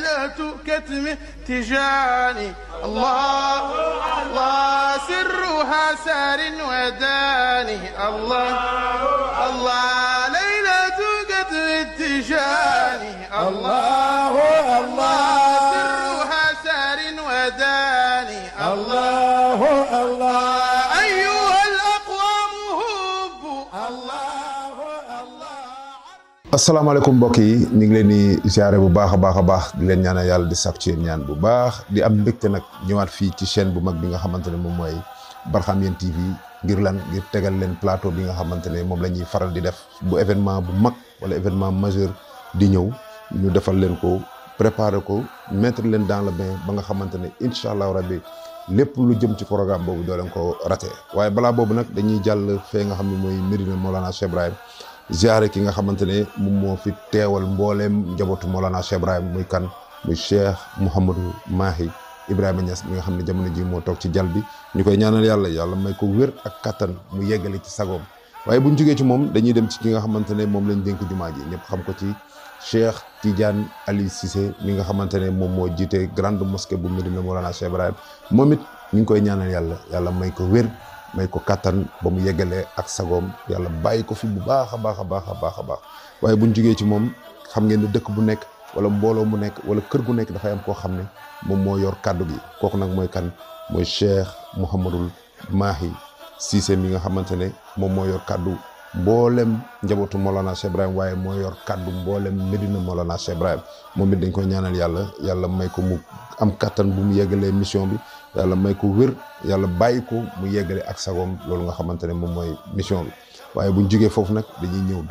ليلة كتم تجاني الله الله سرها سار وداني الله الله ليلة كتم تجاني الله الله سرها سار وداني الله الله أيها الأقوام هبوا الله الله. asalaamaaleykum mbokk yi ñu ngi leen di ziare bu baax a baax di leen ñaanal yàlla di sàkku ci ñaan bu baax di am mbégte nag ñëwaat fii ci chaîne bu mag bi nga xamante ne moom mooy Barhamiennes TV ngir lan ngir tegal leen plateau bi nga xamante ne moom la ñuy faral di def bu événement bu mag wala événement majeur di ñëw ñu defal leen ko préparer ko mettre leen dans le bain ba nga xamante ne incha allah rabbi lépp lu jëm ci programme boobu doo leen ko raté waaye balaa boobu nag dañuy jàll fee nga xam ne mooy Médina Mawlana Cheikh Ibrahim ziare ki nga xamante ne moom moo fi teewal mbooleem njabootu Mawlana Cheikh Ibrahim muy kan muy Cheikh Mouhamadou Mahi Ibrahima Niass mi nga xam ne jamono ji moo toog ci jal bi ñu koy ñaanal yàlla may ko wér ak kattan mu yeggale ci sagoom waaye buñ jógee ci moom dañuy dem ci ki nga xamante ne moom lañ dénk jumaa ji ñëpp xam ko ci Cheikh Tidiane Ali Cissé mi nga xamante ne moom moo jiite grande mosquée bu Médina Mawlana Cheikh Ibrahim moom it ñu ngi koy ñaanal yàlla may ko wér may ko kattan ba mu yeggalee ak sagoom yàlla bàyyi ko fi bu baax a baax waaye buñ jógee ci moom xam ngeen ne dëkk bu nekk wala mbooloo mu nekk wala kër gu nekk dafay am koo xam ne moom moo yor kaddu gi kooku nag mooy kan mooy Cheikh Mouhamadou Mahi Cissé mi nga xamante ne moom moo yor kaddu mboolem njabootu Mawlana Cheikh Ibrahim waaye moo yor kaddu mboolem Médina Mawlana Cheikh Ibrahim moom it dañ koy ñaanal yàlla may ko mu am kattan bu mu yeggalee mission bi yàlla may ko wér yàlla bàyyi ko mu yeggale ak sagoom loolu nga xamante ne moom mooy mission bi waaye buñ jógee foofu nag dañuy ñëw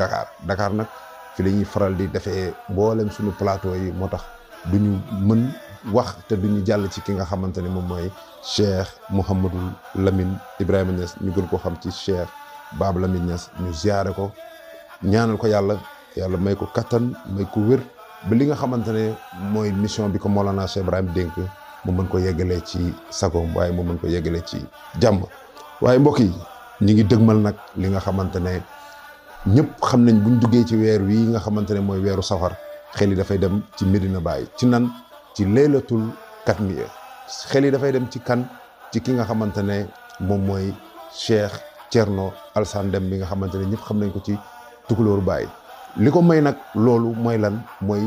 Dakar nag fi la ñuy faral di defee mboolem suñu plateau yi moo tax duñu mën wax te duñu jàll ci ki nga xamante ne moom mooy Cheikh Mouhamadou Lamine Ibrahima Niass ñu gën ko xam ci Cheikh Baba Lamine Niass ñu ziare ko ñaanal ko yàlla may ko kattan may ko wér ba li nga xamante ne mooy mission bi ko Mawlana Cheikh Ibrahim dénk mu mën ko yeggalee ci sagoom waaye mu mën ko yeggalee ci jàmm waaye mbokk yi ñi ngi dëgmal nag li nga xamante ne ñëpp xam nañ buñ duggee ci weer wi nga xamante ne mooy weeru safar xel yi dafay dem ci Medina Baye ci nan ci laylatul katmiya xel yi dafay dem ci kan ci ki nga xamante ne moom mooy Cheikh Thierno Alassane Dème bi nga xamante ne ñëpp xam nañ ko ci Tukulóoru Baye li ko may nag loolu mooy lan mooy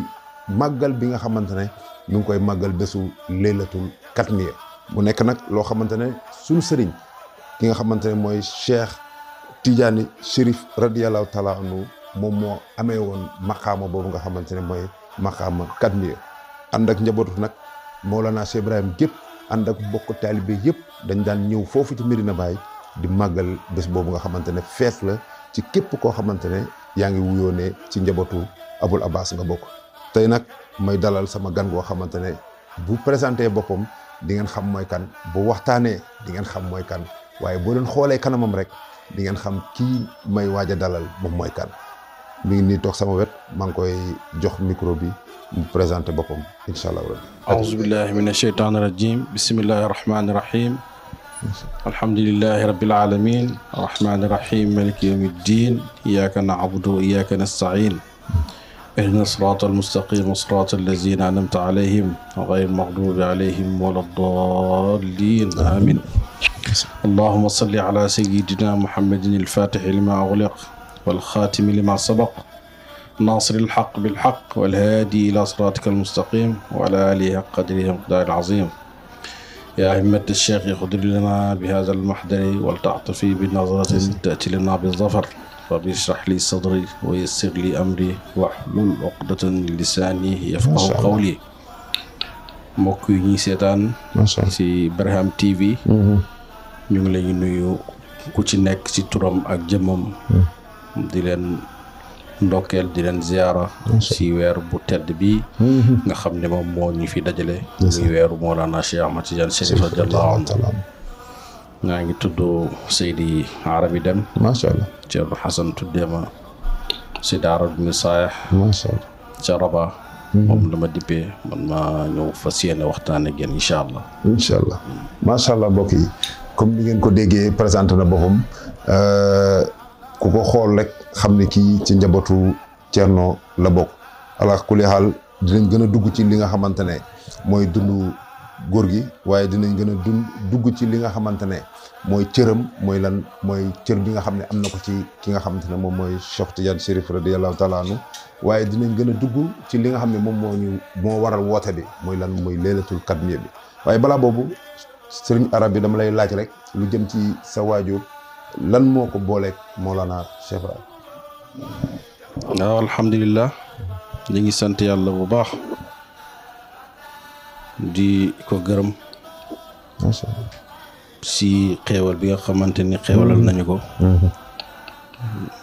màggal bi nga xamante ne ñu ngi koy màggal bésu laylatul katmiya mu nekk nag loo xamante ne suñu sëriñ ki nga xamante ne mooy Cheikh Tidiane Chérif radiyallahu taala anhu moom moo amee woon maqaama boobu nga xamante ne mooy maqaama katmiya ànd ak njabootu nag Mawlana Cheikh Ibrahim gépp ànd ak bokk taalibe yëpp dañ daan ñëw foofu ci Medina Baye di màggal bés boobu nga xamante ne fees la ci képp koo xamante ne yaa ngi wuyoone ci njabootu Aboul Abbas nga bokk tey nag may dalal sama gan goo xamante ne bu présenté boppam di ngeen xam mooy kan bu waxtaanee di ngeen xam mooy kan waaye boo leen xoolee kanamam rek di ngeen xam kii may waaj a dalal moom mooy kan mi ngi nii toog sama wet maa ngi koy jox micro bi mu présenté boppam incha allah rabbi aouzu billahi min asheytaani rajim bismillahi rahmani rahim alhamdulillahi rabbil alamin arrahmani rahim maliki yawmi ddin iyyaka na'budu wa iyyaka nasta'in اهدنا الصراط المستقيم صراط الذين أنعمت عليهم غير المغضوب عليهم ولا الضالين آمين اللهم صل على سيدنا محمد الفاتح لما أغلق والخاتم لما سبق ناصر الحق بالحق والهادي إلى صراطك المستقيم وعلى آله حق قدره ومقداره العظيم يا همة الشيخ خذ لنا بهذا المحضر ولتعطفي بنظرة تأتي لنا بالظفر رب اشرح لي صدري ويسر لي أمري واحلل عقدة من لساني يفقهوا قولي mbokk yi ñuy seetaan ci Barhamiennes TV ñu ngi lay nuyu ku ci nekk ci turam ak jëmmam di leen ndokkeel di leen ziyaara ci weer bu tedd bi nga xam ne moom moo ñu fi dajale muy weeru Mawlana Cheikh Ahmad Tidiane Chérif radiyallahu anhu naa ngi tudd Seydi Arabi Dème macha allah Thierno Hassan tuddee ma Seydi Arabi bin Saayax macha allah ca Raba moom la ma dippee man ma ñëw fas yéene waxtaan ak yéen incha allah macha allah mbokk yi comme ni ngeen ko déggee présenté na boppam ku ko xool rek xam ne kii ci njabootu Thierno la bokk ala kulli xaal dinañ gën a dugg ci li nga xamante ne mooy dund góor gi waaye dinañ gën a dugg ci li nga xamante ne mooy cëram mooy lan mooy cër bi nga xam ne am na ko ci ki nga xamante ne moom mooy Cheikh Tidiane Chérif radiyallahu taala anhu waaye dinañ gën a dugg ci li nga xam ne moom moo waral woote bi mooy lan mooy leelatul kadmiya bi waaye balaa boobu sëriñ arab bi dama lay laaj rek lu jëm ci sa waajur lan moo ko booleeg Mawlana Cheikh Ibrahim. waaw alhamdulilah ñu ngi sant yàlla bu baax di ko gërëm macha allah si xeewal bi nga xamante ni xeewalal nañu ko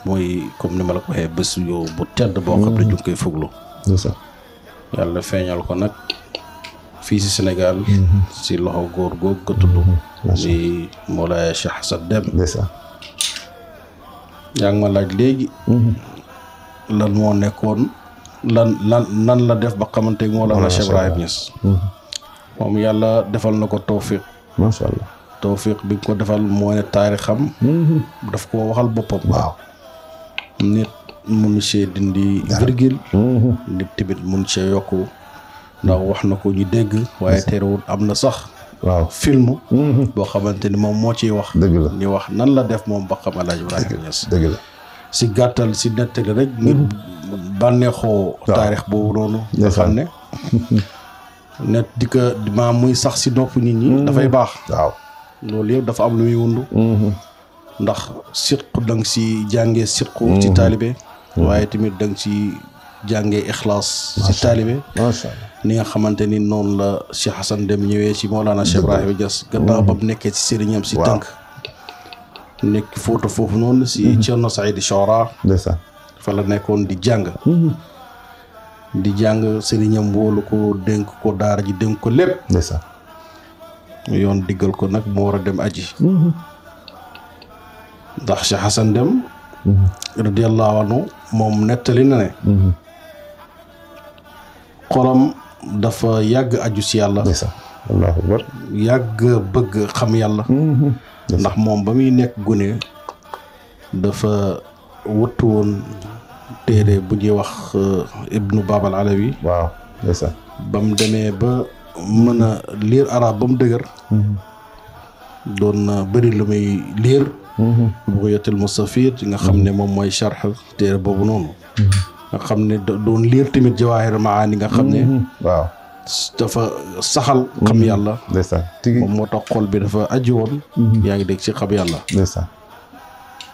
mooy comme ni ma la ko waxee bés yow bu tedd boo xam ne ñu ngi koy fuglu yàlla feeñal ko nag fii si Sénégal si loxo góor googu ko tudd di Mawlaaya Cheikh Hassan Dème yaa ngi ma laaj léegi lan moo nekkoon lan la def ba xamante Mawlana Cheikh Ibrahim Niass moom yàlla defal na ko tawfiq macha allah tawfiq bi ko defal moo ne taarixam daf ko waxal boppam waaw nit mun see dindi virgule nit tamit mun see yokku ndax wax na ko ñu dégg waaye terewul am na sax waaw film boo xamante ni moom moo ciy wax dëgg la ñu wax nan la def moom ba xam Alaaji Ibrahima Niass dëgg la si gàttal si nettali rek nit bànneexoo taarix boobu noonu nga xam ne net di ko maa muy sax si nopp nit ñi dafay baax waaw loolu yëpp dafa am lu muy wundu ndax sirqu da nga si jàngee sirqu ci taalibe waaye tamit da nga si jàngee ixlaas si taalibe macha allah ni nga xamante ni noonu la Cheikh Hassan Dème ñëwee si Mawlana Cheikh Ibrahima Niass gannaaw ba mu nekkee si sëriñam si tënk nekk fóotu foofu noonu si Cerno Saïd Chora ndeysaan fa la nekkoon di jàng sëriñam wóolu ko dénk ko daara ji dénk ko lépp ndeysaan yoon diggal ko nag mu war a dem aji ndax Cheikh Hassan Dème radiyallahu anhu moom nettali na ne xolam dafa yàgg aju si yàlla ndeysaan allahu akbar yàgg bëgg xam yàlla ndax moom ba muy nekk gune dafa wëttu woon téere bu ñuy wax Ibnu Babal Alawi waaw ndeysaan ba mu demee ba mën a liir arab ba mu dëgër doon na bëri lu muy liir Bughyatul Mustafid nga xam ne moom mooy charx téere boobu noonu nga xam ne doon liir tamit Jawaahir Maani nga xam ne waaw dafa saxal xam yàlla ndeysaan tigi moom moo tax xol bi dafa aji woon yaa ngi dégg ci xam yàlla ndeysaan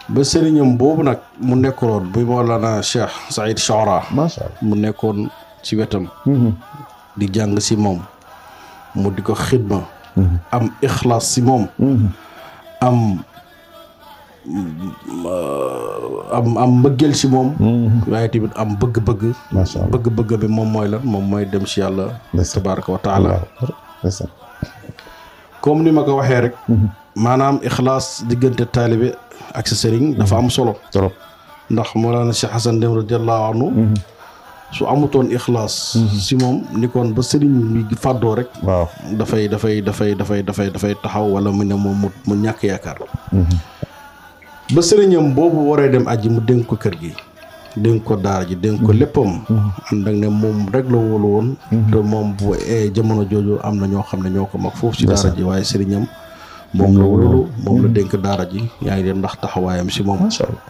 ba sëriñam boobu nag mu nekkoon bu Mawlana Cheikh Saïd Chora macha allah mu nekkoon ci wetam di jàng si moom mu di ko xidma am ixlaas si moom am mbëggeel si moom waaye tamit am bëgg-bëgg macha allah bëgg-bëgg bi moom mooy lan moom mooy dem si yàlla tabaraka wa taala ndeysaan comme ni ma ko waxee rek maanaam ixlaas diggante taalibe ak sa sëriñ dafa am solo trop ndax Mawlana Cheikh Hassan Dème radiyallahu anhu su amutoon ixlaas si moom ni koon ba sëriñ mi fàddoo rek waaw dafay taxaw wala mu ne moom mu ñàkk yaakaar ba sëriñam boobu waree dem aji mu dénk ko kër gi dénk ko daara ji dénk ko léppam ànd ak ne moom rek la wóolu woon te moom bu jamono jooju am na ñoo xam ne ñoo ko mag foofu si daara ji waaye sëriñam moom la wóolu moom la dénk daara ji yaa ngi dem ndax taxawaayam si moom macha allah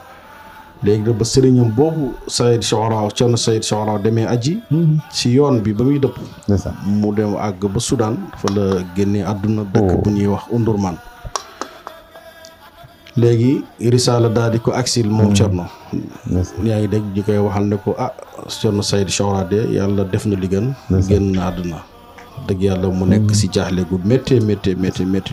léegi nag ba sëriñam boobu Saïd Chora Cerno Saïd Chora demee aji si yoon bi ba muy dëpp ndeysaan mu dem àgg ba Soudan fa la génnee àdduna dëkk bu ñuy wax Undurman léegi risaala daal di ko aksil moom Cerno yaa ngi dégg ñi koy waxal ne ko Cerno Saïd Chora de yàlla def na li gën génn na àdduna dëgg yàlla mu nekk si jaaxle gu métti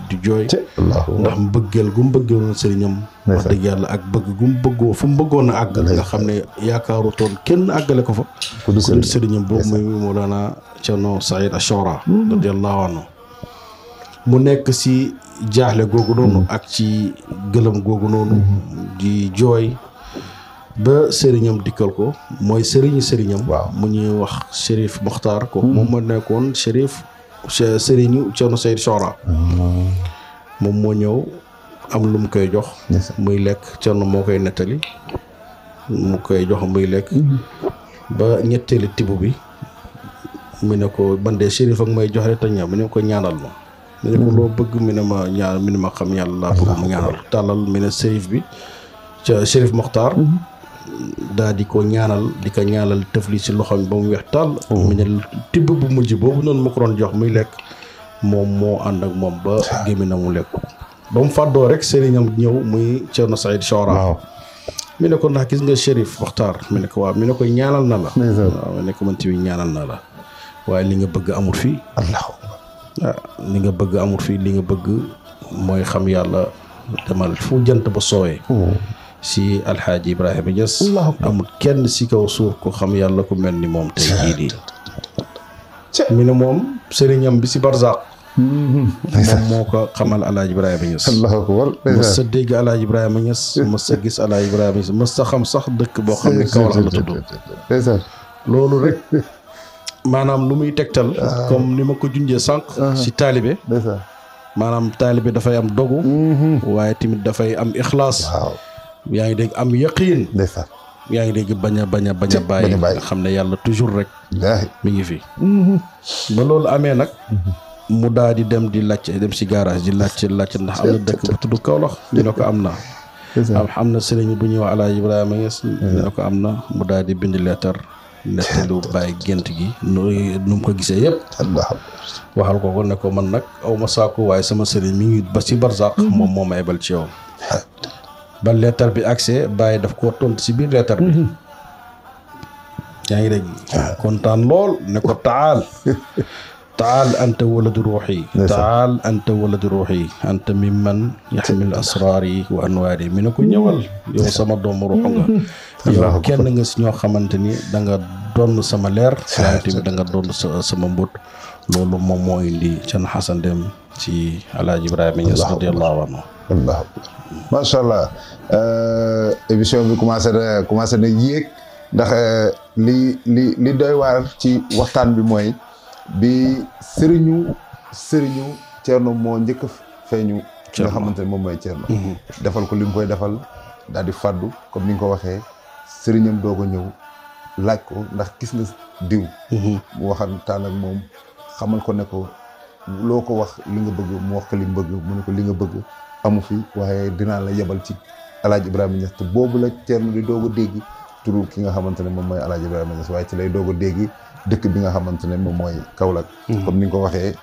di jooy ndax mbëggeel gu mu bëggoon sëriñam wax dëgg yàlla ak bëgg gu mu bëggoo fu mu bëggoon a àgg nga xam ne yaakaaru toon kenn àggale ko fa ku dul sëriñam boobu muy Mawlana Cerno Saïd Chora radiyallahu anhu mu nekk si jaaxle googu noonu ak ci gëlëm googu noonu di jooy ba sëriñam dikkal ko mooy sëriñam mu ñuy wax Chérif Mokhtar ko moom moo nekkoon sëriñu Cerno Saïd Chora moom moo ñëw am lu mu koy jox muy lekk Cerno moo koy nettali mu koy jox muy lekk ba ñetteeli tibb bi mu ne ko man de Chérif ak may joxe te ñëw mu ne ko ñaanal ma. mu ne ko loo bëgg mu ne ma ñaan mu ne ma xam yàlla laa bëgg mu ñaanal tàllal mu ne Chérif bi ca Chérif Mokhtar. daa di ko ñaanal di ko ñaanal tëfli si loxoom ba mu weex tàll. mu ne tibb bu mujj boobu noonu ma ko doon jox muy lekk moom moo ànd ak moom ba gémmi na mu lekk. ba mu fàddoo rek sëriñam ñëw muy Thierno Saïd Chora. mi ne ko ndax gis nga Chérif Mokhtar mi ne ko waaw mi ne ko ñaanal na la. waaw mi ne ko man tamit ñaanal na la waaye li nga bëgg amul fii. allahu li nga bëgg amul fii li nga bëgg mooy xam yàlla demal fu jant ba soowee. si Alxaaji Ibrahima Niass. amul kenn si kaw suuf ko xam yàlla ku mel ni moom tey jii nii. mi ne moom sëriñam bi si Barzak. moom moo ko xamal Alaaji Ibrahima Niass. allahu akbar. mës sa dégg Alaaji Ibrahima Niass mës sa gis Alaaji Ibrahima Niass mës sa xam sax dëkk boo xam ne Kaolack la tudd. loolu rek maanaam lu muy tegtal. comme ni ma ko junjee sànq. si taalibe. maanaam taalibe dafay am dogu. waaye tamit dafay am ixlaas. yaa ngi dégg am yaqiin. yaa ngi dégg bañ a bàyyi nga xam ne yàlla toujours rek. mi ngi fi. ba loolu amee nag. mu daal di dem di laajte dem si garage di laajte ndax am na dëkk bu tudd Kaolack ñu ne ko am na. am na sëriñ bu ñuy wax Alaaji Ibrahima Niass ñu ne ko am na mu daal di bind leetar nettalu bàyyi gént gi nu mu ko gisee yëpp. waxal ko ne ko man nag aw ma saako waaye sama sëriñ mi ngi ba si Barzak moom moo ma ebal ci yow. ba leetar bi accès bàyyi daf koo tontu si biir leetar bi. yaa ngi dégg. kontaan lool ne ko taal anta waladu ruuxi. taal anta waladu ruuxi anta mimman yaxmil asraari wa anwaari mi ne ko ñëwal yow sama doomu ruux nga. yow kenn nga si ñoo xamante ni da nga doon sama leer. waaye tamit da nga doon sama mbóot. loolu moom moo indi Thierno Hassane Dème ci Alaaji Ibrahima Niass radiyallahu anhu. macha allah émission bi commencé na yéeg ndax li doy waar ci waxtaan bi mooy bi sëriñu Thierno moo njëkk a feeñu. nga xamante ne moom mooy Thierno. defal ko li mu koy defal daal di fàddu comme ni nga ko waxee sëriñam doog a ñëw laaj ko ndax gis nga diw. mu waxtaan ak moom xamal ko ne ko loo ko wax li nga bëgg mu wax ko li mu bëgg mu ne ko li nga bëgg amu fi waaye dinaa la yebal ci Alaaji Ibrahima Niass te boobu la Thierno di doog a dégg turu ki nga xamante ne moom mooy Alaaji Ibrahima Niass waaye ci lay doog a dégg dëkk bi nga xamante ne moom mooy Kaolack. comme ni nga ko waxee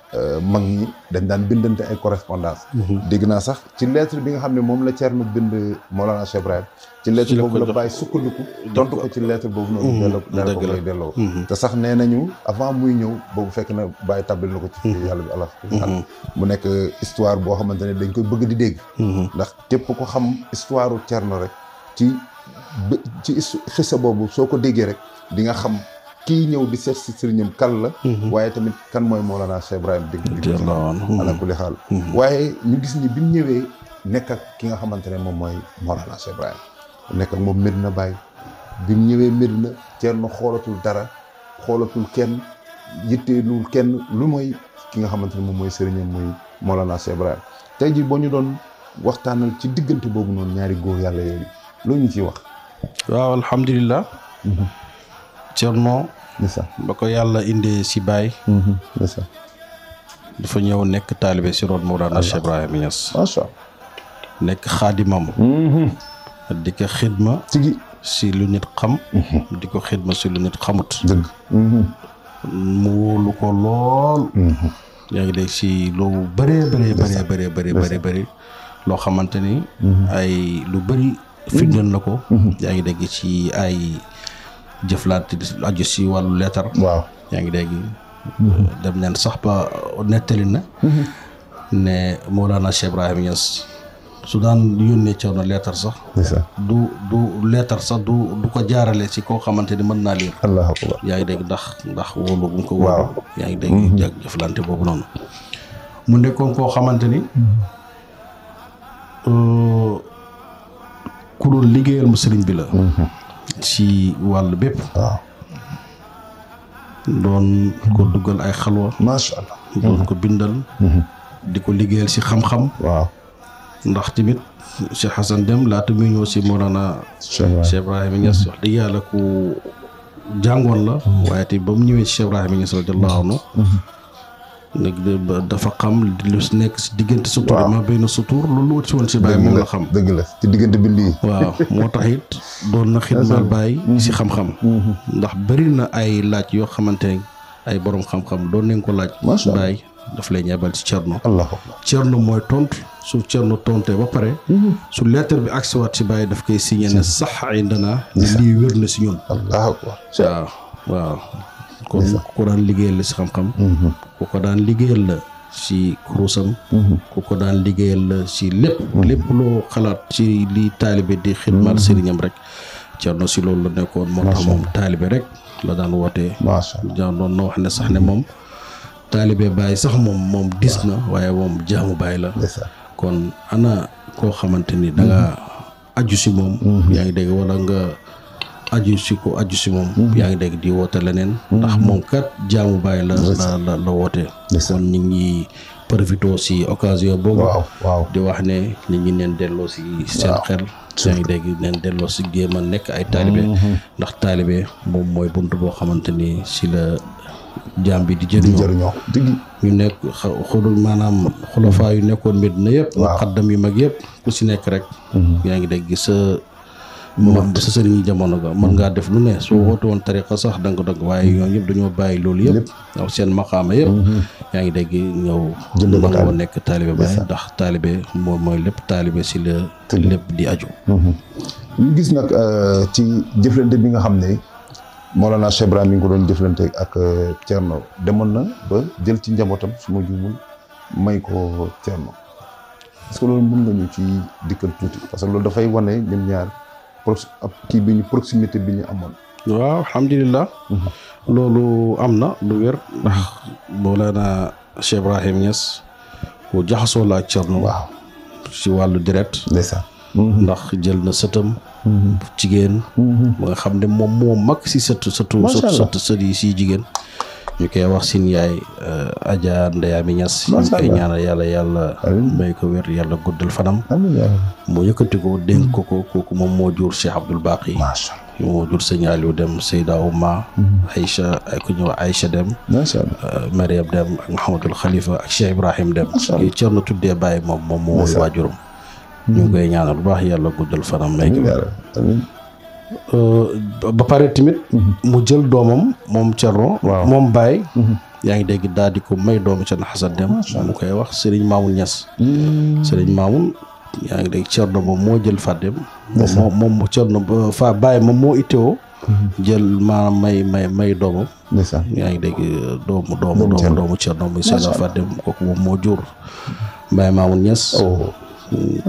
mag ñi dañ daan bindante ay correspondance. dégg naa sax ci lettre bi nga xam ne moom la Thierno bind Mawlana Cheikh Ibrahim ci lettre boobu la bàyyi sukkandiku tontu ko ci lettre boobu noonu delloo ko koy delloo. te sax nee nañu avant muy ñëw boobu fekk na bàyyi tabbil na ko ci yàlla bi allah mu nekk histoire boo xamante ne dañ koy bëgg di dégg. ndax képp ko xam histoire u Thierno rek ci xissa boobu soo ko déggee rek di nga xam kii ñëw di seet si sëriñam kan la. waaye tamit kan mooy Mawlana Cheikh Ibrahim di ala kulli xaal. waaye ñu gis ni bi mu ñëwee nekk ak ki nga xamante ne moom mooy Mawlana Cheikh Ibrahim nekk ak moom Medina Baye bi mu ñëwee Medina Thierno xoolatul dara xoolatul kenn yitteelul kenn lu mooy ki nga xamante ne moom mooy sëriñam muy Mawlana Cheikh Ibrahim tey jii boo ñu doon waxtaanal ci diggante boobu noonu ñaari góor yàlla yooyu loolu ñu ciy wax. waaw alhamdulilah. Thierno. ba ko yàlla indee si Baye. dafa ñëw nekk taalibe si roon Mawlana Cheikh Ibrahima Niass. macha allah. nekk xaadimam. di ko xidma. si lu nit xam. di ko xidma si lu nit xamut. dëgg. mu wóolu ko lool. yaa ngi dégg si lu bëree. loo xamante ni. ay lu bëri. firndeel na ko. yaa ngi dégg ci ay. jëflante aju si wàllu leetar. waaw yaa ngi dégg. dem neen sax ba nettali na. ne Mawlana Cheikh Ibrahima Niass su daan yónnee Thierno leetar sax. du leetar sax du ko jaarale si koo xamante ni mën naa lire. allahu akbar. yaa ngi dégg ndax wóolu bu ko wóolu. yaa ngi dégg jëflante boobu noonu. mu nekkoon koo xamante ni. ku doon liggéeyal mu sëriñ bi la. ci wàll bépp. waaw. doon ko duggal ay xalwa. macha allah. doon ko bindal. di ko liggéeyal ci xam-xam. waaw. ndax tamit Cheikh Hassane Dème laata muy ñëw si Mawlana Cheikh Ibrahima Niass wax dëgg yàlla ku jàngoon la waaye te ba mu ñëwee ci Cheikh Ibrahima Niass radiyallahu anhu nag dafa xam lu si nekk si diggante sutur ma benn sutur loolu wut si woon si Baye moom la xam dëgg la ci diggante bind yi waaw moo tax it doon na xidmaal Baye si xam-xam ndax bëri na ay laaj yoo xamante ne ay borom xam-xam doon nañ ko laaj Baye daf lay ñeebal ci Cerno Cerno mooy tontu su Cerno tontee ba pare su lettre bi agsiwaat si Baye daf koy signé ne sax indana ne lii wér na si ñun waaw kon ku ko daan liggéeyal la si xam-xam ku ko daan liggéeyal la si kurusam ku ko daan liggéeyal la si lépp loo xalaat ci li taalibe di xidmaal sëriñam rek Cerno si loolu la nekkoon moo tax moom taalibe rek la daan wootee doon na wax ne sax ne moom taalibe Baye sax moom dis na waaye moom jaamu Baye la kon ana koo xamante ni da nga aju si moom yaa ngi dégg wala nga aju si moom yaa ngi dégg di woote leneen ndax moom kat jaamu Baye la woote kon ñu ngi profité si occasion boobu di wax ne nit ñi neen delloo si seen xel yaa ngi dégg neen delloo si géem a nekk ay taalibe ndax taalibe moom mooy bunt boo xamante ni si la jaam bi di jëriñoo ñu nekk maanaam xulafaa yu nekkoon Medina yëpp muqaddam yu mag yëpp ku si nekk rek yaa ngi dégg sa sëriñ jamono ga mën ngaa def lu ne soo woote woon tariqa sax danga dëgg waaye ñoom yëpp dañoo bàyyi loolu yëpp waaw seen maqaama yëpp yaa ngi dégg ñëw nangoo nekk taalibe Baye ndax taalibe moom mooy lépp taalibe si la lépp di aju ñu gis nag ci jëflante bi nga xam ne Mawlana Cheikh Ibrahima mi ngi ko doon jëflante ak Cerno demoon na ba jël ci njabootam su ma juumul may ko Cerno est-ce que loolu mën nga ñu ci dikkal tuuti parce que loolu dafay wane ñoom ñaar ab kii bi ñu proximité bi ñu amoon waaw alhamdulilah loolu am na lu wér ndax Mawlana Cheikh Ibrahima Niass ku jaxasoo la ak Cerno waaw si wàllu direct ndeysaan ndax jël na sëtam jigéen ba nga xam ne moom moo mag si sët yi si jigéen ñu koy wax sin yaay Adja Ndeyami Niass ñu koy ñaanal yàlla may ko wér yàlla guddal fanam mu yëkkati ko dénk ko kooku moom moo jur Cheikh Abdoul Baqi moo jur sëñ Aliou Dem Seyda Ouma Aïcha ay ku ñëw Aïcha Dem Mariam Dem ak Mahamadul Khalifa ak Cheikh Ibrahim Dem yi Cerno tuddee Baye moom moo waajuram ñu ngi koy ñaanal bu baax yàlla guddal fanam may ko ba pare tamit mu jël doomam moom Cerno moom Baye yaa ngi dégg daal di ko may doomu Cerno Xasan Dem mu koy wax Serigne Mamoun Niass Serigne Mamoun yaa ngi dégg Cerno moom moo jël Fadem moom Cerno fa Baye moom moo itteewoo jël maanaam may doomam yaa ngi dégg doomu Cerno muy Seyda Fadem kooku moom moo jur Baye Mamoun Niass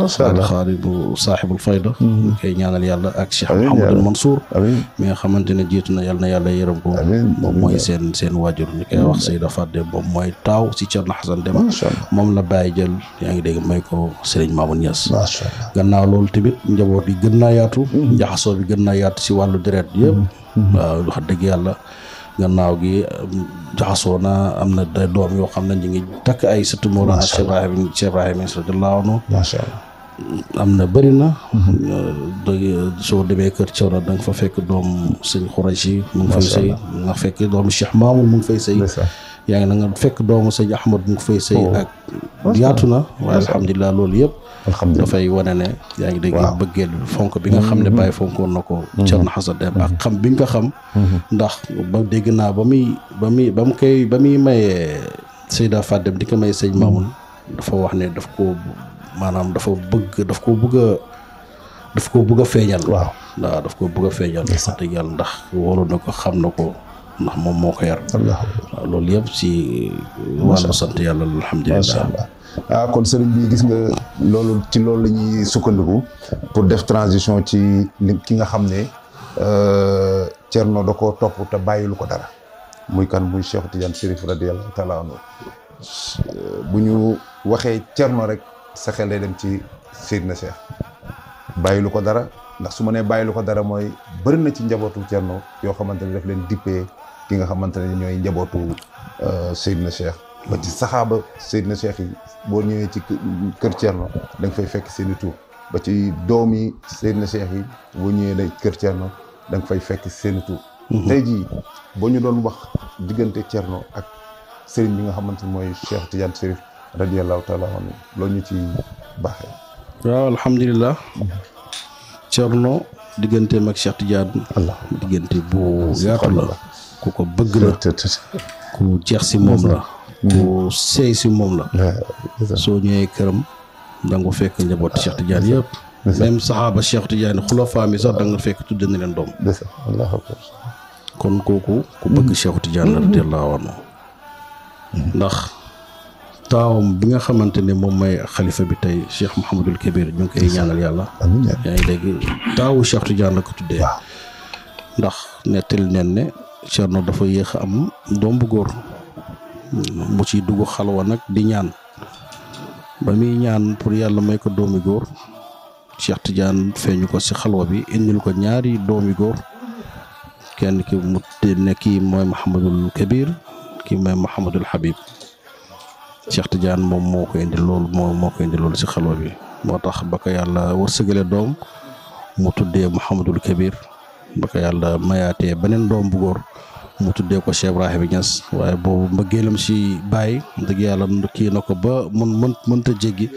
xaaribu saaxibul fayda ñu koy ñaanal yàlla ak Cheikh Mouhamadul Mansour mi nga xamante ne jiitu na yàlla yërëm ko moom mooy seen waajur ñu koy wax Seyda Fadde moom mooy taaw si Cerno Xasan Dem moom la Baye jël yaa ngi dégg may ko Serigne Mamoun Niass gannaaw loolu tamit njaboot yi gën naa yaatu jaxasoo bi gën naa yaatu si wàllu deret yëpp waaw wax dëgg yàlla gannaaw gi jaxasoo na am na day doom yoo xam ne ñu ngi takk ay sëtu Mawlana Cheikh Ibrahima radiyallahu anhu macha allah am na bëri na soo demee kër Cerno da nga fa fekk doom sëñ Xurashi mu ngi fay sëy nga fekk doomu Cheikh Mamoun mu ngi fay sëy yaa ngi na nga fekk doomu sëñ Ahmad mu ngi fay sëy ak yaatu na waaye alhamdulilah loolu yëpp dafay wane ne yaa ngi dégg bëggeel fonk bi nga xam ne Baye fonkoon na ko Cerno Xasan Dem ak xam bi nga xam ndax ba dégg naa ba muy mayee Seyda Fadem di ko may sëñ Mamoun dafa wax ne daf ko bëgg a feeñal waaw daf ko bëgg a feeñal wax dëgg yàlla ndax wóolu na ko xam na ko ndax moom moo ko yar waaw loolu yëpp si wàllu sant yàlla alhamdulilah kon sëriñ bi gis nga loolu la ñuy sukkandiku pour def transition ci ki nga xam ne Cerno da koo topp te bàyyilu ko dara muy kan muy Cheikh Tidiane Chérif radiyallahu taala anhu bu ñu waxee Cerno rek sa xel lay dem ci Seydina Cheikh bàyyilu ko dara ndax su ma nee bàyyilu ko dara mooy bëri na ci njabootu Cerno yoo xamante ne daf leen dippee ki nga xamante ne ñooy njabootu Seydina Cheikh ba ci saxaaba Seydina Cheikh yi boo ñëwee ci kër Cerno da nga fay fekk seeni tur ba ci doom yi Seydina Cheikh yi boo ñëwee kër Cerno da nga fay fekk seeni tur tey jii boo ñu doon wax diggante Thierno ak sëriñ bi nga xamante ne mooy Cheikh Tidiane Chérif radiyallahu taala anhu loolu ñu ci baaxee. waaw alhamdulilah. Thierno digganteem ak Cheikh Tidiane. diggante bu yaatu la. ku ko bëgg la. ku jeex si moom la. ku seey si moom la. soo ñëwee këram da nga fekk njaboot Cheikh Tidiane yëpp. même saxaaba Cheikh Tidiane xulafaa mi sax da nga fekk tudde na leen doom. kon kooku ku bëgg Cheikh Tidiane la radiyallahu anhu ndax taawam bi nga xamante ne moom mooy xalifa bi tey Cheikh Mouhamadul Kabir ñu ngi koy ñaanal yàlla. yaa ngi dégg taawu Cheikh Tidiane la ko tuddee. ndax nettali neen ne Thierno dafa yéex a am doom bu góor mu ciy dugg xalwa nag di ñaan ba muy ñaan pour yàlla may ko doomi góor Cheikh Tidiane feeñu ko si xalwa bi indil ko ñaari doomi góor kenn ki mu ne kii mooy Mouhamadul Kabir kii mooy Mouhamadul Habib. Cheikh Tidiane moom moo ko indi loolu moo ko indi loolu si xalwa bi moo tax ba ko yàlla wërsëgale doom mu tuddee Mouhamadul Kabir ba ko yàlla mayaatee beneen doom bu góor mu tuddee ko Cheikh Ibrahima Niass waaye boobu mbëggeelam si bàyyi dëgg yàlla kii na ko ba mënta jéggi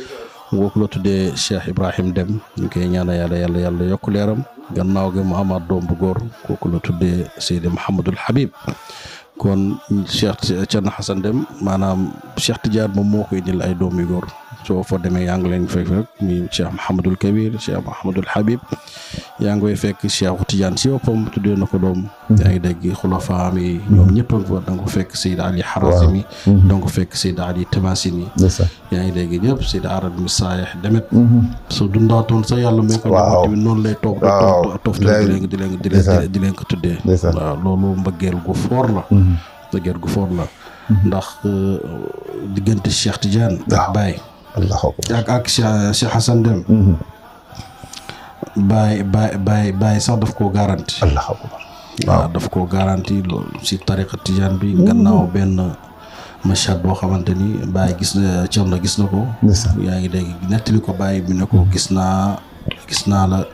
mu ko la tuddee Cheikh Ibrahim Dem ñu koy ñaanal yàlla yokk leeram gannaaw gi mu amaat doom bu góor kooku la tuddee Seydi Mouhamadul Habib. kon Cheikh Thierno Hassane Dème maanaam Cheikh Tidiane moom moo ko indil ay doom yu góor soo fa demee yaa ngi leen fekk rek muy Cheikh Mouhamadul Kabir Cheikh Mouhamadul Habib yaa ngi koy fekk Cheikh Tidiane si boppam tuddee na ko doom. yaa ngi dégg xulafaam yi ñoom ñëpp a ngi fa da nga ko fekk Seydi Ali Harazimi. da nga ko fekk Seydi Ali Tamasini. yaa ngi dégg ñëpp Seydi Arab mi Saayex Demet. su dundaatoon sa yàlla may ko. waaw noonu lay toog. di leen ko tuddee. waaw loolu mbëggeel gu foor la. mbëggeel gu foor la. ndax diggante Cheikh Tidiane. ak Baye. ak Cheikh Hassane Dème. Baye sax daf koo garanti. waaw daf koo garanti loolu si tariqa Tidiane bi. gannaaw benn machad boo xamante ni Baye gis na Thierno gis na ko. yaa ngi dégg nettali ko Baye bi ne ko gis naa la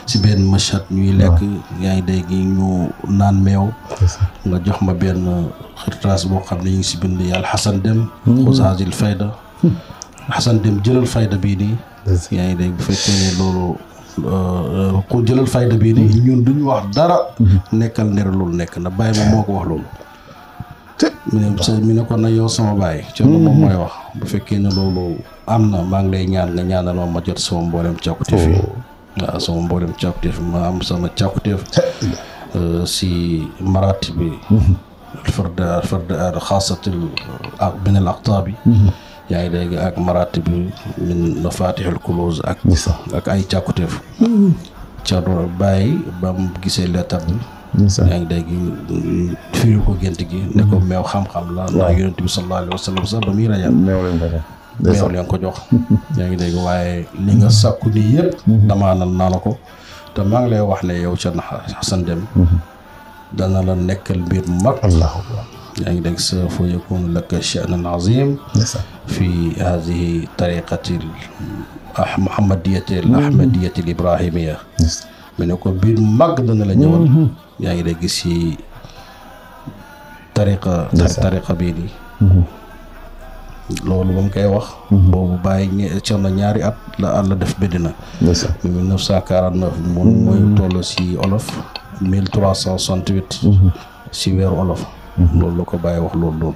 si benn machad ñuy lekk. yaa ngi dégg ñu naan meew. nga jox ma benn xirtaas boo xam ne ñu ngi si bind yàlla Hassane Dème. xusaazil fayda. Hassane Dème jëlal fayda bii nii. yaa ngi dégg bu fekkee ne loolu ku jëlal fayda bii nii ñun duñu wax dara. nekkal ndere loolu nekk na Baye moom moo ko wax loolu. mi ne ko na yow sama Baye. Thierno moom mooy wax bu fekkee ne loolu am na maa ngi lay ñaan nga ñaanal ma jot sama mboolem càkkutéef yi. waaw sama mboolem càkkutéef ma am sama càkkutéef si maraati bi. farda xaasatil min al aqtaabi. yaa ngi dégg ak maratib bi min mafatihul kuluz ak ay càkkutéef. Thierno Baye ba mu gisee lettre bi. yaa ngi dégg firi ko gént gi ne ko meew xam-xam la. ndax yonent bi sallallahu alayhi wa sallam sax ba muy rajal meew leen ko jox. yaa ngi dégg waaye li nga sàkku nii yëpp. damaanal naa la ko te maa ngi lay wax ne yow Thierno Hassane Dème dana la nekkal mbir mu mag. yaa ngi dégg sa foo yakun laka sha'nan azim fi hadihi tariqati muhammadiyati al ahmadiyati al ibrahimiya. mu ne ko mbir mu mag dana la ñëwal. yaa ngi dégg si tariqa bii nii. loolu ba mu koy wax. boobu Baye Thierno ñaari at la def Medina. 1949 mooy toll si olof 1368. si weeru olof. loolu la ko Baye wax loolu.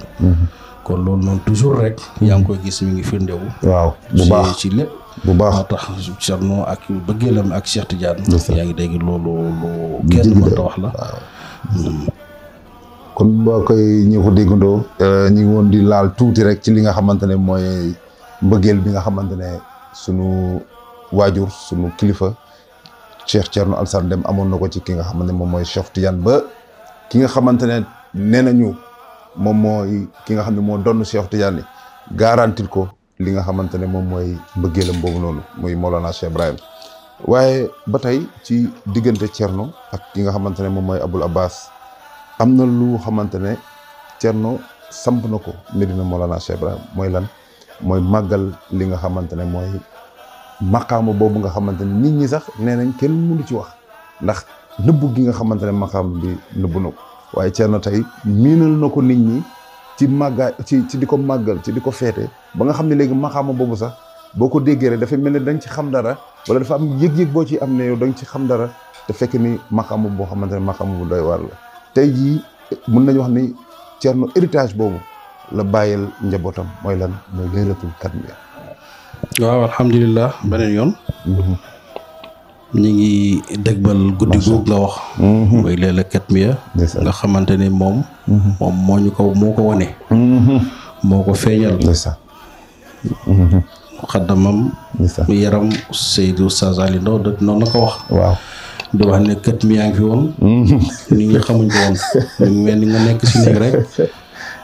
kon loolu noonu toujours rek. yaa ngi koy gis mi ngi firndewu. waaw bu baax ci lépp. bu baax moo tax Thierno ak bëggeelam ak Cheikh Tidiane. yaa ngi dégg loolu kenn mënta wax la. kon boo koy ñi ko déggandoo ñu ngi woon di laal tuuti rek ci li nga xamante ne mooy mbëggeel bi nga xamante ne sunu waajur sunu kilifa Cheikh Thierno Alassane Dème amoon na ko ci ki nga xamante ne moom mooy Cheikh Tidiane ba ki nga xamante ne nee nañu moom mooy ki nga xam ne moo doon Cheikh Tidiane garantil ko li nga xamante ne moom mooy mbëggeelam boobu noonu muy Mawlana Cheikh Ibrahim. waaye ba tey ci diggante Thierno ak ki nga xamante ne moom mooy Aboul Abbas am na lu xamante ne Thierno samp na ko Medina Mawlana Cheikh Ibrahim mooy lan mooy màggal li nga xamante ne mooy maqaama boobu nga xamante ne nit ñi sax nee nañ kenn mënu ci wax ndax nëbbu gi nga xamante ne maqaam bi nëbbu na ko waaye Thierno tey miinal na ko nit ñi ci màggaay ci di ko màggal ci di ko feete ba nga xam ne léegi maqaama boobu sax boo ko déggee rek dafay mel ne dañ ci xam dara wala dafa am yëg-yëg boo ci am ne yow da nga ci xam dara te fekk ni maqaama boo xamante ne maqaama bu doy waar la tey jii mën nañu wax ni Thierno héritage boobu la bàyyil njabootam mooy lan mooy laylatul katmiya. waaw alhamdulilah beneen yoon. ñu ngi dégmal guddi googu nga wax. mooy laylatul katmiya. nga xamante ne moom moo ko wane. moo ko feeñal. xaddamam yaram Seydou Oustaz Ali Ndaw noonu la ko wax. waaw di wax ne katmiya ngi fi woon. nit ñi xamuñ ko woon. ñu mel ni nga nekk si néeg rek.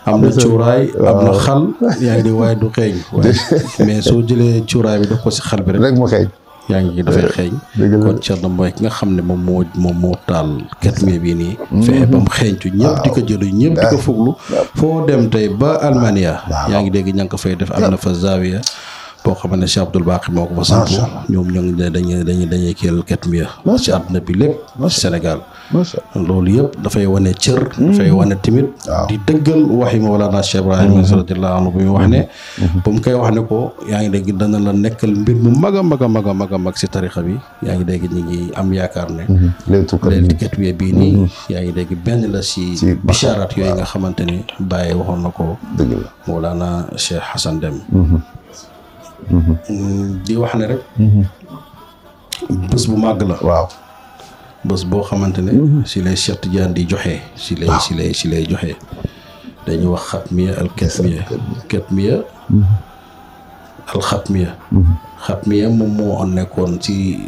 am na cuuraay am na xal yaa ngi di waaye du xeeñ. mais soo jëlee cuuraay bi def ko si xal bi rek mu xeeñ. yaa ngi dafay xeeñ. kon Thierno mooy ki nga xam ne moom moo taal katmiya bii nii. fexe ba mu xeeñtu ñëpp di ko jëlu ñëpp di ko fuglu. foo dem tey ba Almania. yaa ngi dégg ña ngi ko fay def am na fa Zawiya boo xam ne Cheikh Abdoul Baqi moo ko fa sampu ñoom ñoo ngi dañuy kiyal katmiya ci àdduna bi lépp Sénégal. loolu yëpp dafay wane cër. dafay wane timit di dëggal waxi Mawlana Cheikh Ibrahima radiyallahu anhu bu muy wax ne. ba mu koy wax ne ko yaa ngi dégg dana la nekkal mbir mu mag a mag a mag a mag a mag si tarixa bi yaa ngi dégg ñu ngi am yaakaar ne. laylatul katmiya bii nii. yaa ngi dégg benn la si bicharaat yooyu nga xamante ni Baye waxoon na ko. Mawlana Cheikh Hassan Deme. di wax ne rek. bés bu màgg la. waaw bés boo xamante ne. si lay Cheikh Tidiane di joxe. si lay joxe. dañuy wax xatmiya al katmiya. katmiya al xatmiya. xatmiya moom moo nekkoon ci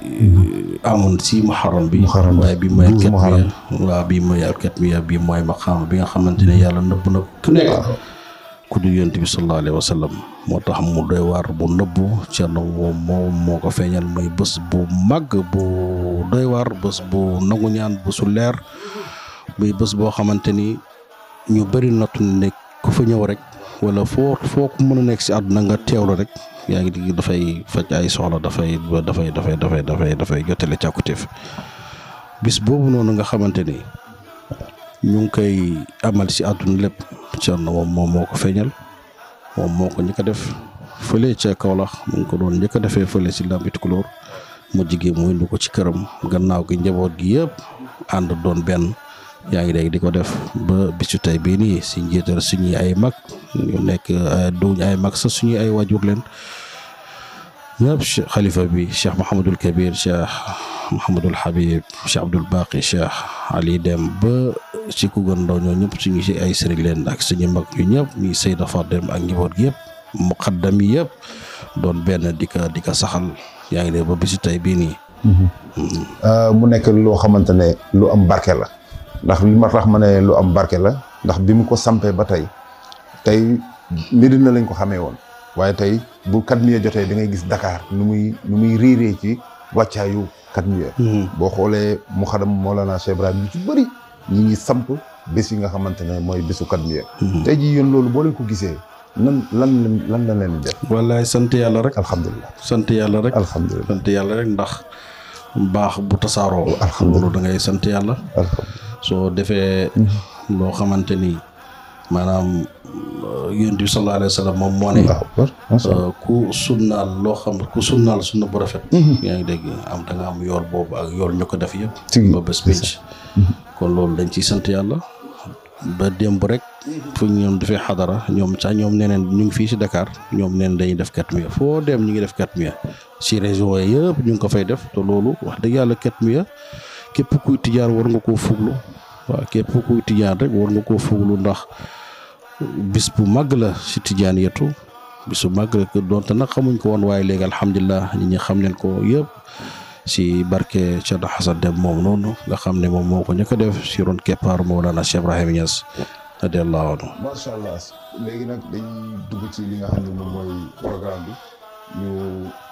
amoon si muharram bi. waaye bi mooy katmiya. waaw bi mooy al katmiya bi mooy maqaama bi nga xamante ne yàlla nëbb na ku nekk. ku du yonent bi sallallahu alayhi wa sallam moo tax mu doy waar bu nëbbu Thierno moo ko feeñal muy bés bu màgg bu doy waar bés bu nangu ñaan bésu leer muy bés boo xamante ni ñu bëri nattu ne ku fa ñëw rek wala foo ko mën a nekk si àdduna nga teewlu rek yaa ngi di dafay faj ay soxla dafay jotale càkkutéef bis boobu noonu nga xamante ni ñu ngi koy amal si àdduna lépp Thierno moom moo ko feeñal moom moo ko njëkk a def fële ca Kaolack mu ngi ko doon njëkk a defee fële si Lambit Kulóor mu jigéen mu indi ko ci këram gannaaw gi njaboot gi yëpp ànd doon benn yaa ngi dégg di ko def ba bisu tey bii nii si njiital suñuy ay mag ñu nekk duñ ay mag sax suñuy ay waajur leen ñëpp xalifa bi Cheikh Mouhamadul Kabir Cheikh Mouhamadul Habib Cheikh Abdoul Baqi Cheikh Ali Deme ba ci ku gën ndaw ñoo ñëpp suñu si ay sëriñ leen ak suñu mag ñu ñëpp ñuy Seyda Fadem ak njaboot gi yëpp muqaddam yi yëpp doon benn di ko saxal yaa ngi dégg ba bisu tey bii nii. mu nekk loo xamante ne lu am barke la ndax li ma tax ma ne lu am barke la ndax bi mu ko sampee ba tey Medina lañ ko xamee woon waaye tey bu katmiya jotee da ngay gis Dakar nu muy riiree ci wàccaayu katmiya. boo xoolee mu xadam Mawlana Cheikh Ibrahima ñu ci bëri ñi ngi samp bés yi nga xamante ne mooy bésu katmiya. tey jii yéen loolu boo leen ko gisee lan la leen def. wallaay sant yàlla rek. alhamdulilah sant yàlla rek. alhamdulilah sant yàlla rek ndax baax bu tasaaroo. alhamdulilah da ngay sant yàlla. soo defee. loo xamante ni maanaam yonent bi sallallahu alayhi wa sallam moom moo ne. ku sunnaal sunna bu rafet. yaa ngi dégg da nga am yool boobu ak yool ñu ko def yëpp. ba bés pénc kon loolu dañ ciy sant yàlla. ba démb rek fu ñoom defee xadara ñoom neneen ñu ngi fii si Dakar ñoom neen dañuy def katmiya foo dem ñu ngi def katmiya si région yi yëpp ñu ngi ko fay def te loolu wax dëgg yàlla katmiya képp kuy tijaan war nga koo fuglu waaw képp kuy tijaan rek war nga koo fuglu ndax bis bu màgg la si tijaan yetu bis bu màgg la doonte nag xamuñ ko woon waaye léegi alhamdulilah ñi xam leen ko yëpp si barke Cheikh Hassan Deme moom noonu nga xam ne moom moo ko njëkk a def si ron keppaaru Mawlana Cheikh Ibrahima Niass radiyallahu anhu. macha allah léegi nag dañuy dugg ci li nga xam ne moom mooy programme bi ñu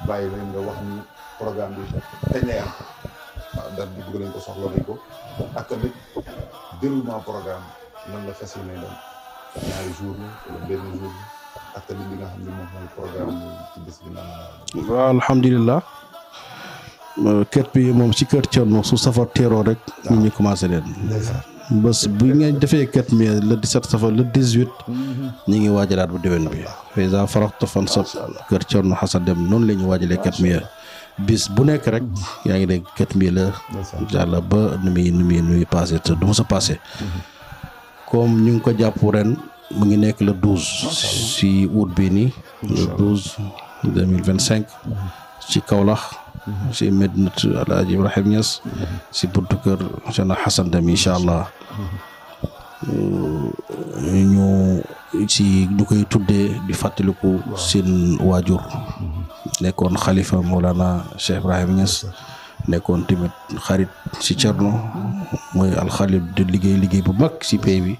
bàyyi leen nga wax ni programme bi kañ lay am waaw date bi bëgg nañ ko soxla nañ ko ak tamit déroulement programme nan la fas yéene doon ñaari jour wala benn jour ak tamit li nga xam ne moom mooy programme ci bés bi nan la. waaw alhamdulilah kër bi moom ci kër Thierno su safar teeroo rek nit ñi commencé leen bés bu ngeen defee 4 mai le 17 safar le 18 ñi ngi waajalaat bu déwén bi faysa faraxta fansab kër Thierno Hassane Dème noonu la ñu waajalee 4 mai bis bu nekk rek yaa ngi dégg 4 mai la incha allah ba nu muy passé te du ma sa passé comme ñu ngi ko jàpp ren mu ngi nekk le 12 si août bii nii le 12 2025 ci Kaolack si Medinatu Alaaji Ibrahima Niass si buntu kër Cheikh Hassane Dème incha allah ñu koy tuddee di fàttaliku seen waajur nekkoon xalifa Mawlana Cheikh Ibrahima Niass nekkoon tamit xarit si Thierno muy alxalif di liggéey bu mag si pays bi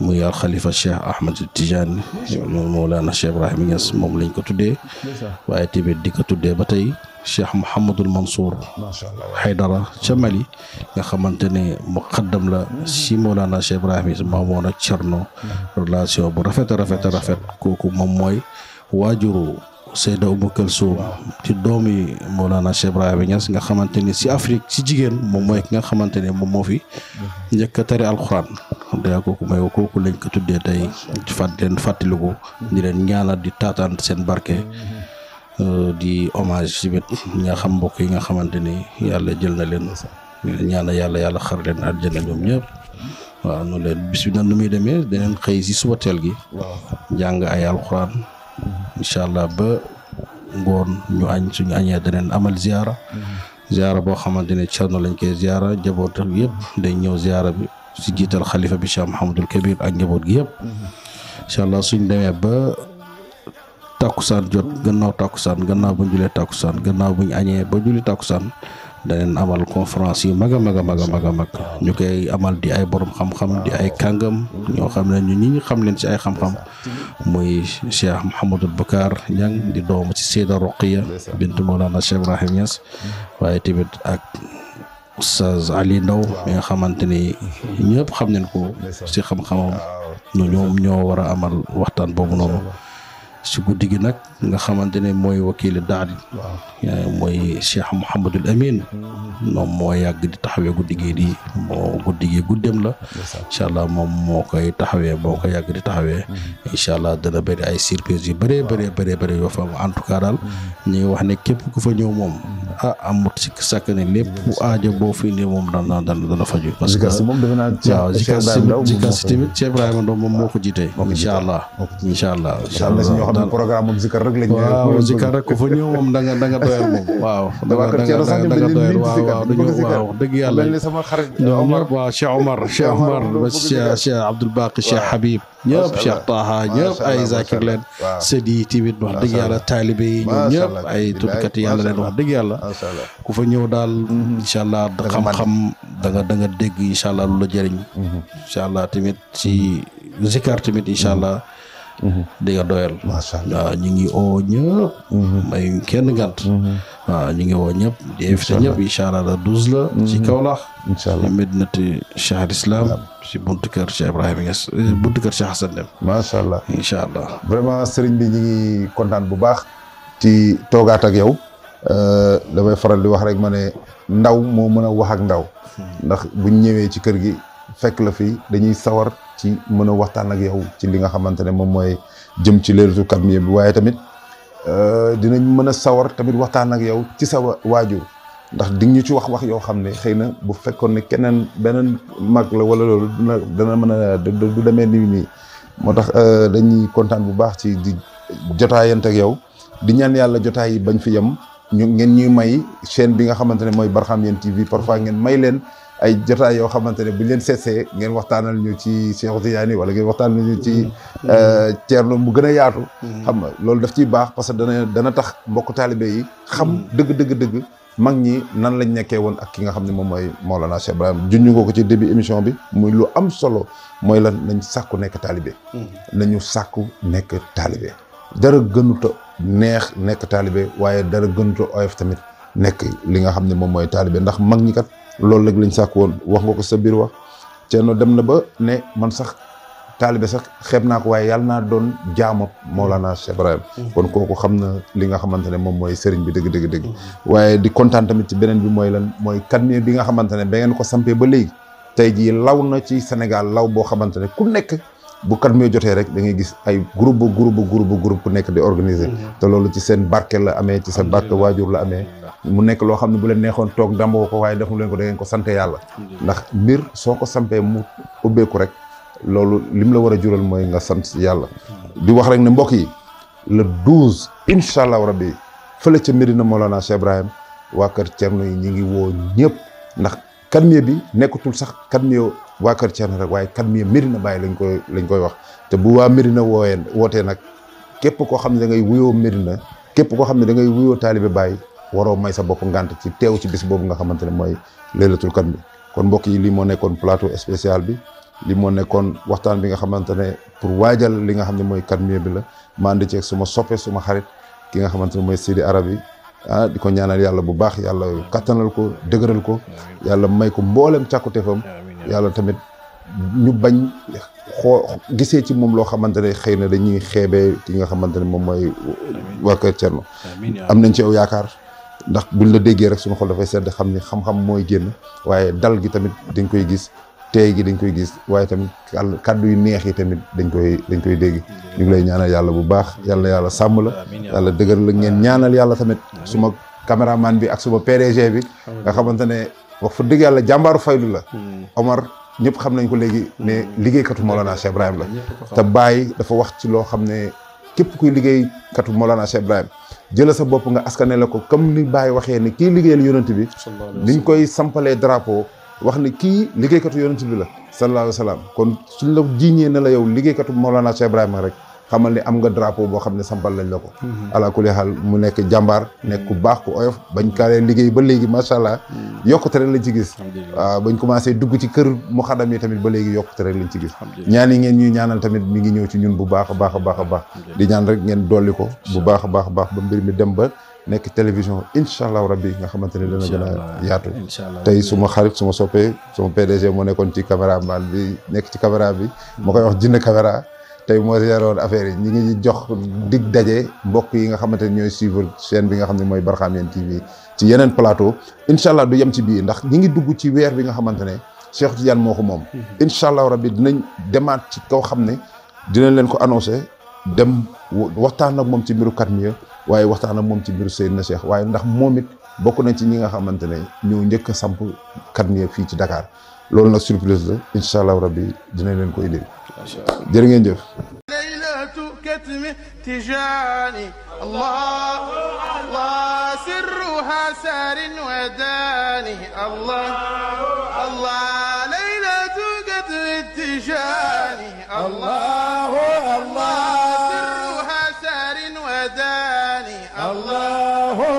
muy alxalifa Cheikh Ahmed Tidiane Mawlana Cheikh Ibrahima Niass moom lañ ko tuddee waaye tamit di ko tuddee ba tey Cheikh Mouhamadul Mansour Haydara ca Mali nga xamante ne muqaddam la si Mawlana Cheikh Ibrahima Niass maamoon ak Thierno relation bu rafet kooku moom mooy waajuru Seyda Oumou Kalsoum ci doomi Mawlana Cheikh Ibrahima Niass nga xamante ne si Afrique si jigéen moom mooy ki nga xamante ne moom moo fi njëkk a tari alxuraan da kooku lañ ko tuddee tey leen fàttaliku di leen ñaanal di taataan seen barke di hommage tamit ñi nga xam mbokk yi nga xamante ni yàlla jël na leen ñaanal yàlla xar leen àjjana ñoom ñëpp waaw noonu leen bis bi nag nu muy demee daneen xëy si suba teel gi jàng ay alxuraan incha allah ba ngoon ñu suñu añee daneen amal ziara boo xamante ne Thierno lañ koy ziara njaboot yëpp day ñëw ziara bi si jiital xalifa bi Cheikh Mouhamadul Kabir ak njaboot gi yëpp incha allah suñ demee ba takkusaan jot gannaaw bu ñu julee takkusaan gannaaw bu ñu añee ba julli takkusaan daneen amal conférence yu mag a mag ñu koy amal di ay borom xam-xam di ay kàngam ñoo xam ne ñi xam leen ci ay xam-xam muy Cheikh Mouhamadul Bakar Niang di doomu ci Seyda Roqiya bintu Mawlana Cheikh Ibrahima Niass waaye tamit ak Oustaz Ali Ndaw mi nga xamante ni ñëpp xam nañ ko ci xam-xamam ñoom ñoo war a amal waxtaan boobu noonu si guddi gi nag nga xamante ne mooy wakiili daal mooy Cheikh Mouhamadul Amin moom moo yàgg di taxawee guddi gi guddeem la incha allah moom moo koy taxawee moo ko yàgg di taxawee incha allah dana bëri ay surprise yu bëree yoo fa en tout cas daal ñu ngi wax ne képp ku fa ñëw moom amut si sàkk ne lépp aajo boo fi indi moom dana faju parce que waaw Zikar si tamit Cheikh Ibrahima Ndaw moom moo ko jiite incha allah daal programme moom Zikar rek lañ waaw Zikar rek ku fa ñëw moom da nga doyal moom waaw da nga doyal waaw dëgg yàlla waaw Cheikh Omar ba Cheikh Abdoul Baqi Cheikh Habib ñëpp Cheikh Taha ñëpp ay zakir leen sëdi tamit wax dëgg yàlla taalibe yi ñoom ñëpp ay tuddkat yàlla leen wax dëgg yàlla ku fa ñëw daal incha allah xam-xam da nga dégg incha allah lu la jëriñ incha allah tamit ci Zikar tamit incha allah di nga doyal waaw ñu ngi oo ñëpp may kenn gànt waaw ñu ngi oo ñëpp di invité ñëpp incha allah la 12 la ci Kaolack incha allah Medinatu Cheikh al Islam ci buntu kër Cheikh Ibrahima Niass buntu kër Cheikh Hassane Dème macha allah incha allah vraiment sëriñ bi ñu ngi kontaan bu baax ci toogaat ak yow damay faral di wax rek ma ne ndaw moo mën a wax ak ndaw ndax buñ ñëwee ci kër gi fekk la fii dañuy sawar ci mën a waxtaan ak yow ci li nga xamante ne moom mooy jëm ci leeratu 4 mai bi waaye tamit dinañ mën a sawar tamit waxtaan ak yow ci sa waajur ndax di ñu ci wax yoo xam ne xëy na bu fekkoon ne beneen mag la wala loolu dana mën a du demee nii moo tax dañuy kontaan bu baax ci di jotaayante ak yow di ñaan yàlla jotaay yi bañ fi yem ngeen ñuy may chaîne bi nga xamante ne mooy Barhamiennes TV parfois ngeen may leen ay jotaay yoo xamante ne bu ñu leen seetsee ngeen waxtaanal ñu ci Cheikh Tidiane wala ngeen waxtaanal ñu ci Thierno mu gën a yaatu. xam nga loolu daf ciy baax parce que dana tax mbokk taalibe yi xam dëgg mag ñi nan lañ nekkee woon ak ki nga xam ne moom mooy Mawlana Cheikh Ibrahima junj nga ko ci début émission bi muy lu am solo mooy lan nañ sàkku nekk taalibe. nañu sàkku nekk taalibe. dara gënuta neex nekk taalibe waaye dara gënuta oyof tamit nekk li nga xam ne moom mooy taalibe ndax mag ñi kat. loolu rek lañ sàkk woon wax nga ko sa biir wax Thierno dem na ba ne man sax taalibe sax xeeb naa ko waaye yàlla naa doon jaamab Mawlana Cheikh Ibrahim kon kooku xam na li nga xamante ne moom mooy sëriñ bi dëgg waaye di kontaan tamit ci beneen bi mooy lan mooy Katmiya bi nga xamante ne ba ngeen ko sampee ba léegi tey jii law na ci Sénégal law boo xamante ne ku nekk bu Katmiya jotee rek da ngay gis ay groupe ku nekk di organiser te loolu ci seen barke la amee ci sa barke waajur la amee mu nekk loo xam ne bu leen neexoon toog damboo ko waaye defu leen ko da ngeen ko sante yàlla ndax mbir soo ko sampee mu ubbeeku rek loolu lim la war a jural mooy nga sant yàlla di wax rek ne mbokk yi le 12 incha allahu rabbi fële ca Medina Mawlana Cheikh Ibrahim waa kër Thierno yi ñi ngi woo ñëpp ndax Katmiya bi nekkatul sax Katmiya waa kër Thierno rek waaye Katmiya Medina Baye lañ koy wax te bu waa Medina wootee nag képp koo xam ne da ngay wuyoo Medina képp koo xam ne da ngay wuyoo taalibe Baye waroo may sa bopp ngant ci teew ci bis boobu nga xamante ne mooy laylatul Katmiya kon mbokk yi lii moo nekkoon plateau spécial bi li moo nekkoon waxtaan bi nga xamante ne pour waajal li nga xam ne mooy Katmiya bi la ma ànd ceeg suma soppe suma xarit ki nga xamante ne mooy Sidi Arabi di ko ñaanal yàlla bu baax yàlla kattanal ko dëgëral ko yàlla may ko mboolem càkkuteefam yàlla tamit ñu bañ gisee ci moom loo xamante ne xëy na dañuy xeebee ki nga xamante ne moom mooy waa kër Thierno am nañ ci yow yaakaar ndax buñ la déggee rek suñu xol dafay sedd xam ni xam-xam mooy génn waaye dal gi tamit dañ koy gis teey gi dañ koy gis waaye tamit kàddu yu neex yi tamit dañ koy dégg ñu ngi lay ñaanal yàlla bu baax yàlla sàmm la yàlla dëgër la ngeen ñaanal yàlla tamit suma caméraman bi ak suma PDG bi nga xamante ne wax fa dëgg yàlla jàmbaaru faydu la Omar ñëpp xam nañ ko léegi ne liggéeykatu Mawlana Cheikh Ibrahim la te Baye dafa wax ci loo xam ne képp kuy liggéeykatu Mawlana Cheikh Ibrahim jëla sa bopp nga askane la ko comme ni Baye waxee ne kii liggéeyal yonent bi niñ koy sampalee drapeau wax ni kii liggéeykatu yonent bi la sallallahu alayhi wa sallam kon suñ la jiiñee ne la yow liggéeykatu Mawlana Cheikh Ibrahima rek xamal ni am nga drapeau boo xam ne sampal lañ la ko ala kulli xaal mu nekk jàmbaar nekk ku baax ku oyof bañ kaalee liggéey ba léegi macha allah yokkute rek lañ ci gis waaw bañ commencé dugg ci kër mu xadam yi tamit ba léegi yokkute rek lañ ci gis ñaan yi ngeen ñuy ñaanal tamit mi ngi ñëw ci ñun bu baax a baax di ñaan rek ngeen dolli ko bu baax a baax ba mbir mi dem ba nekk télévision incha allahu rabbi nga xamante ne dana gën a yaatu tey suma xarit suma soppee suma PDG moo nekkoon ci caméraman bi nekk ci caméra bi ma koy wax jinne caméra tey moo yaroon affaire yi ñi ngi jox dig daje mbokk yi nga xamante ne ñooy suivre chaîne bi nga xam ne mooy Barhamiennes TV ci yeneen plateau incha allah du yem ci bii ndax ñi ngi dugg ci weer bi nga xamante ne Cheikh Tidiane moo ko moom incha allahu rabbi dinañ demaat ci kaw xam ne dinañ leen ko annoncé dem waxtaan ak moom ci mbiru Katmiya waaye waxtaan ak moom ci mbiru Seydina Cheikh waaye ndax moom it bokk nañ ci ñi nga xamante ne ñoo njëkk a samp Katmiya fii ci Dakar loolu nag surprise la incha allahu rabbi dinañ leen ko indil jërë ngeen jëf laylatu katmi tijani allah allah sirruha sarin wadani allah allah laylatu katmi tijani allah allah sirruha sarin wadani allah